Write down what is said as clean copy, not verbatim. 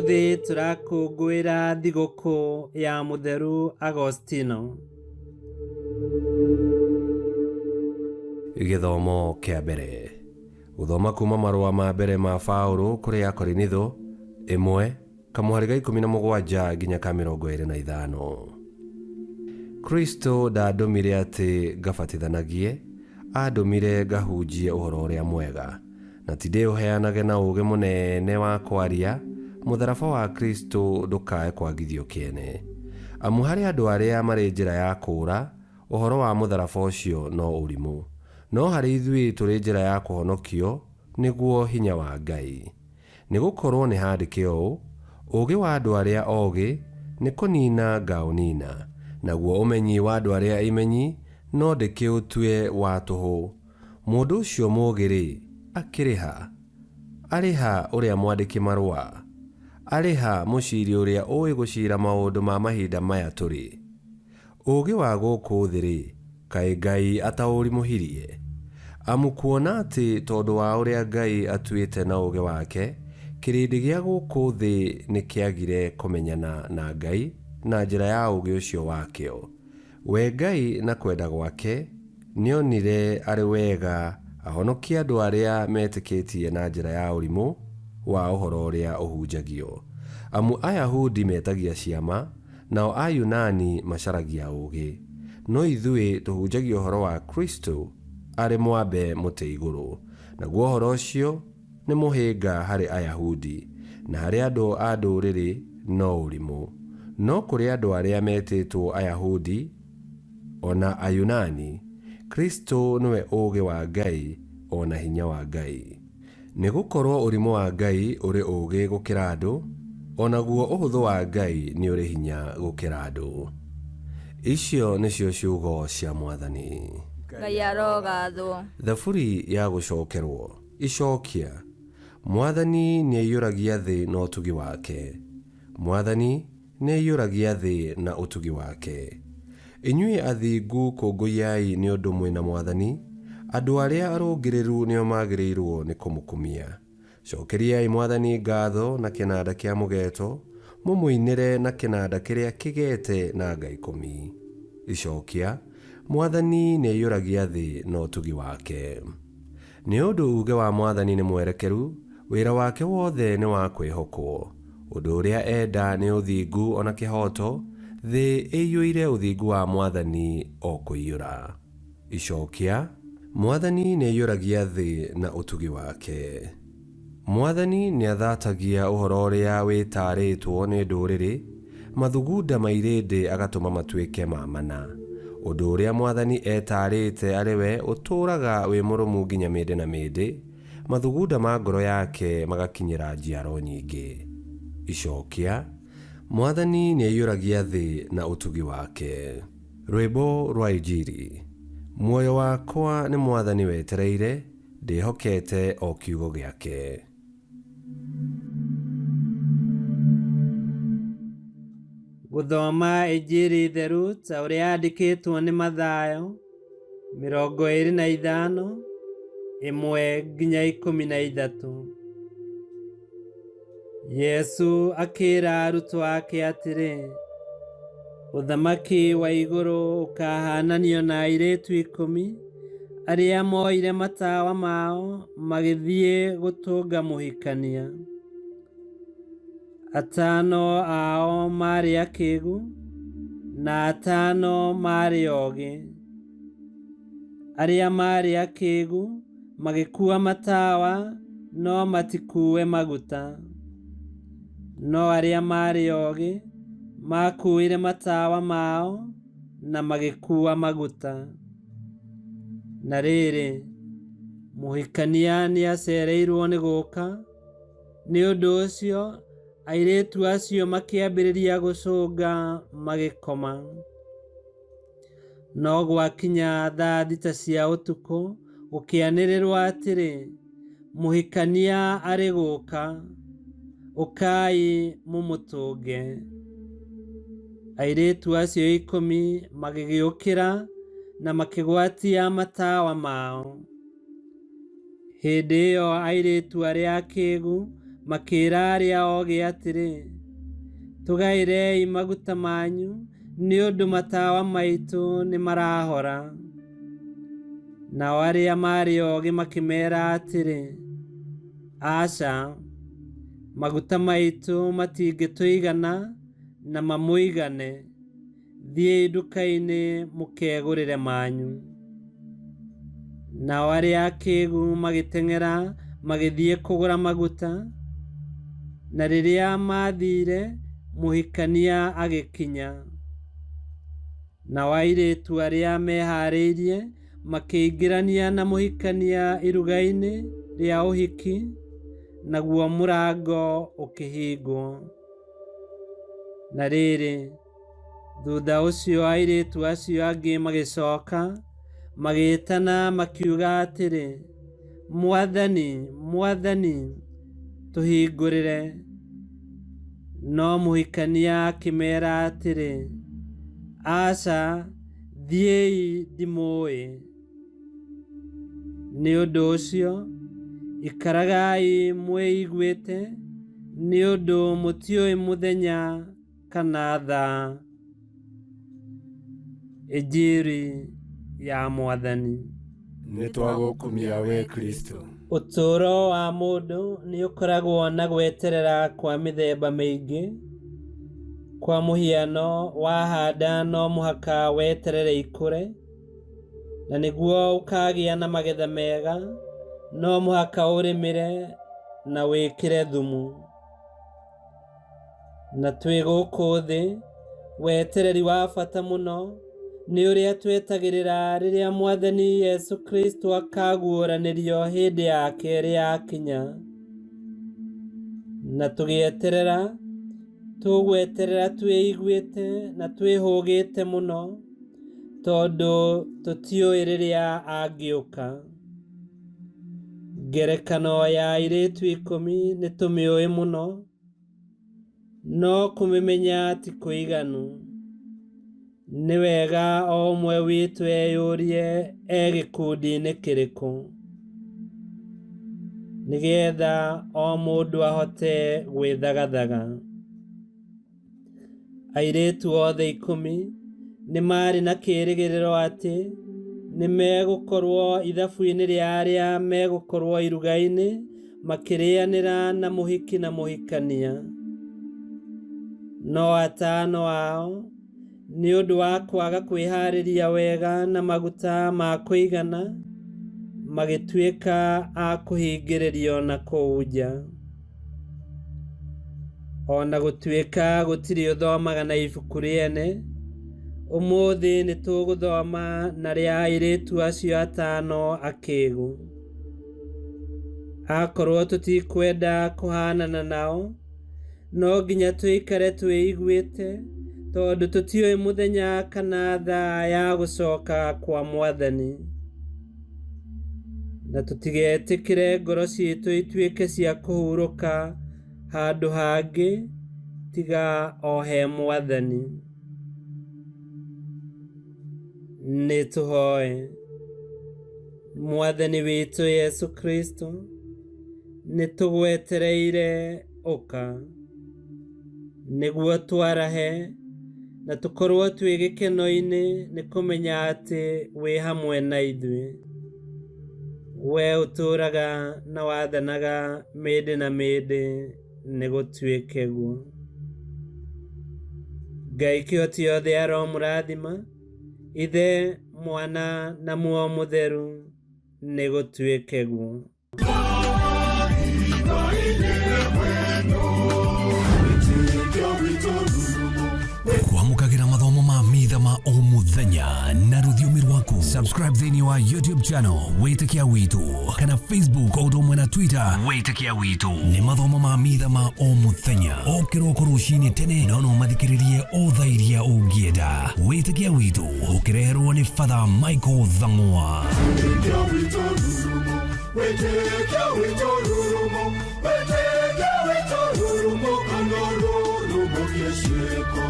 Ũmũthĩ tũrakũngũĩra thigũkũ ya Mũtheru Agostino. Gĩthomo kĩa mbere. Gũthoma kuma marũa ma mbere ma Paũlũ kũrĩ Akorinitho, ĩmwe, kamũhari ga 17 nginya ka 25. Kristo ndandũmire atĩ ngabatithanagie, andũmire ngahunjie ũhoro ũrĩa mwega, na ti ndĩũheanage na ũũgĩ mũnene wa kwaria, mũtharaba wa Kristo ndũkae kwagithio kĩene. Amu harĩ andũ arĩa marĩ njĩra ya kũũra, ũhoro wa mũtharaba ũcio no ũrimũ, no harĩ ithuĩ tũrĩ njĩra ya kũhonokio, nĩguo hinya wa Ngai. Nĩ gũkorũo nĩ haandĩke ũũ, Ũũgĩ wa andũ arĩa ogĩ nĩ kũnina ngaũnina, naguo ũmenyi wa andũ arĩa imenyi no ndĩkĩũtue wa tũhũ. Mũndũ ũcio mũũgĩ-rĩ, akĩrĩ ha? Arĩ ha ũrĩa mwandĩki-marũa? Arĩ ha mũciri ũrĩa ũũĩ gũcira maũndũ ma mahinda maya tũrĩ? Ũũgĩ wa gũkũ thĩ-rĩ, kaĩ Ngai ataũrimũhirie? Amu kuona atĩ tondũ wa ũrĩa Ngai atuĩte na ũũgĩ wake, kĩrĩndĩ gĩa gũkũ thĩ nĩkĩagire kũmenyana na Ngai na njĩra ya ũũgĩ ũcio wakĩo, we Ngai na kwenda gwake nĩonire arĩ wega ahonokie andũ arĩa metĩkĩtie na njĩra ya ũrimũ wa ũhoro ũrĩa ũhunjagio. Amu Ayahudi metagia ciama, Nao Ayunani macaragia ũũgĩ, no ithuĩ tũhunjagia ũhoro wa Kristo arĩ mwambe mũtĩ igũrũ, naguo ũhoro ũcio nĩ mũhĩnga harĩ Ayahudi, na harĩ andũ a Ndũrĩrĩ no ũrimũ, no kũrĩ andũ arĩa metĩtwo Ayahudi o na Ayunani, Kristo nĩwe ũũgĩ wa Ngai o na hinya wa Ngai. Nĩ gũkorũo ũrimũ wa Ngai ũrĩ ũũgĩ gũkĩra andũ, o naguo ũhũthũ wa Ngai nĩ ũrĩ hinya gũkĩra andũ. Icio nĩcio ciugo cia Mwathani. Ngai arogathwo. Thaburi ya gũcokerũo. Icokia. Mwathani nĩaiyũragia thĩ na ũtugi wake. Mwathani Nĩaiyũragia thĩ na ũtugi wake. Inyuĩ athingu kũngũiyai nĩ ũndũ mwĩ na Mwathani, andũ arĩa arũngĩrĩru nĩo magĩrĩirwo nĩ kũmũkumia. Cokeriai Mwathani ngatho na kĩnanda kĩa mũgeeto, mũmũinĩre na kĩnanda kĩrĩa kĩgeete na nga ikũmi. Icokia, Mwathani nĩaiyũragia thĩ na ũtugi wake. Nĩ ũndũ uuge wa Mwathani nĩ mwerekeru, wĩra wake wothe nĩ wa kwĩhokwo. Ũndũ ũrĩa enda nĩ ũthingu o na kĩhooto, thĩ ĩiyũire ũthingu wa Mwathani o kũiyũra. Icokia, Mwathani nĩaiyũragia thĩ na ũtugi wake. Mwathani nĩathaatagia ũhoro ũrĩa wĩtaarĩtwo nĩ ndũrĩrĩ, mathugunda ma irĩndĩ agatũma matuĩke ma mana. Ũndũ ũrĩa Mwathani etaarĩte arĩ we ũtũũraga wĩ mũrũmu nginya mĩndĩ na mĩndĩ, mathugunda ma ngoro yake magakinyĩra njiaro nyingĩ. Icokia, Mwathani nĩaiyũragia thĩ na ũtugi wake. Rwĩmbo rwa Injiri. Muoyo wakwa nĩ Mwathani wetereire, Ndĩhokete o kiugo gĩake. Gũthoma Injiri theru ta ũrĩa yandĩkĩtwo nĩ Mathayo 25, 1-13. Yesu akĩra arutwo ake atĩrĩ, Ũthamaki wa igũrũ ũkaahananio na airĩtu ikũmi arĩa moire matawa mao magĩthiĩ gũtũnga mũhikania. Atano ao maarĩ akĩgu na atano maarĩ ogĩ. Arĩa maarĩ akĩgu magĩkuua matawa no matikuue maguta. No arĩa maarĩ ogĩ maakuuire matawa mao na magĩkuua maguta. Na rĩrĩ, mũhikania nĩacereirwo nĩ gũũka, nĩ ũndũ ũcio airĩtu acio makĩambĩrĩria gũcũnga magĩkoma. No gwakinya thaa thita cia ũtukũ, gũkĩanĩrĩrwo atĩrĩ, 'Mũhikania arĩ gũũka! Ũkai mũmũtũnge. Airĩtu acio ikũmi magĩgĩũkĩra na makĩgwatia matawa mao. Hĩndĩ ĩyo airĩtu arĩa akĩgu Makĩĩra arĩa ogĩ atĩrĩ, 'Tũgaĩrei maguta manyu, nĩ ũndũ matawa maitũ nĩmarahora.' Nao arĩa maarĩ ogĩ makĩmeera atĩrĩ, 'Aca, maguta maitũ matingĩtũigana na mamũigane. Thiĩi nduka-inĩ mũkegũrĩre manyu.' Nao arĩa akĩĩgu magĩteng'era magĩthiĩ kũgũra maguta, na rĩrĩa maathiire, mũhikania agĩkinya. Nao airĩtu arĩa mehaarĩirie makĩingĩrania na mũhikania iruga-inĩ rĩa ũhiki, naguo mũrango ũkĩhingwo. Na rĩrĩ, thutha ũcio airĩtu acio angĩ magĩcoka, magĩĩtana makiuga atĩrĩ, 'Mwathani, Mwathani, tũhingũrĩre.' No mũhikania akĩmeera atĩrĩ, 'Aca, thiĩi ndimũũĩ.' Nĩ ũndũ ũcio, ikaragai mwĩiguĩte, nĩ ũndũ mũtiũĩ mũthenya kana thaa." Injiri ya Mwathani. Nĩ twagũkumia we Kristo. Ũtũũro wa mũndũ nĩ ũkoragwo na gweterera kwa mĩthemba mĩingĩ. Kwa mũhiano, wahanda no mũhaka weterere ikũre, na nĩguo ũkagĩa na magetha mega, no mũhaka ũrĩmĩre na wĩkĩre thumu. Na twĩ gũkũ thĩ, wetereri wa bata mũno nĩ ũrĩa twetagĩrĩra rĩrĩa Mwathani Yesu Kristo akaguũranĩrio hĩndĩ ya kerĩ yakinya. Na tũgĩeterera, tũgweterera twĩiguĩte na twĩhũgĩte mũno, tondũ tũtiũĩ rĩrĩa angĩũka. Ngerekano ya airĩtu 10 nĩ tũmĩũĩ mũno, no kũmĩmenya ti kũiganu. Nĩ wega o ũmwe witũ eyũrie e gĩkundi-inĩ kĩrĩkũ, nĩgetha o mũndũ ahote gwĩthagathaga. Airĩtu othe 10 nĩ maarĩ na kĩĩrĩgĩrĩro atĩ nĩ megũkorwo ithabu-inĩ rĩa arĩa megũkorwo iruga-inĩ makĩrĩanĩra na mũhiki na mũhikania. No atano ao, nĩ ũndũ wa kwaga kwĩhaarĩria wega na maguta ma kũigana, magĩtuĩka a kũhingĩrĩrio na kũu nja. O na gũtuĩka gũtirĩ ũthomaga na ibuku rĩene, ũmũthĩ nĩ tũgũthoma na rĩa airĩtu acio atano akĩgu. Akorwo tũtikwenda kũhanana nao, no nginya tũikare twĩiguĩte, tondũ tũtiũĩ mũthenya kana thaa ya gũcoka kwa Mwathani. Na tũtigetĩkĩre ngoro ciitũ ituĩke cia kũhurũka handũ hangĩ tiga o he Mwathani. Nĩ tũhoe. Mwathani witũ Yesu Kristo, nĩ tũgwetereire ũka, nĩguo twarahe na tũkorwo twĩ gĩkeno-inĩ nĩ kũmenya atĩ wĩ hamwe na ithuĩ. We ũtũũraga na wathanaga mĩndĩ na mĩndĩ, nĩ gũtuĩke guo. Ngai kĩhoti yothe aromũrathima, Ithe, Mwana na Muoyo Mũtheru, nĩ gũtuĩke guo. Kwamũkagĩra mathomo ma mitha ma o mũthenya na rũthiomi rwaku. Subscribe thĩinĩ wa YouTube channel Wĩtĩkia Witũ kana Facebook o ũndũ ũmwe na Twitter Wĩtĩkia Witũ. Nĩ mathomo ma mitha ma o mũthenya o kĩroko rũcinĩ tene, no no mathikĩrĩrie o thaa iria ũngĩenda. Wĩtĩkia Witũ ũkĩreherwo nĩ Father Michael Thang'wa. Wĩtĩkia witũ rurumo, wĩtĩkia witũ rurumo, wĩtĩkia witũ rurumo, kana rurumo kĩciĩko.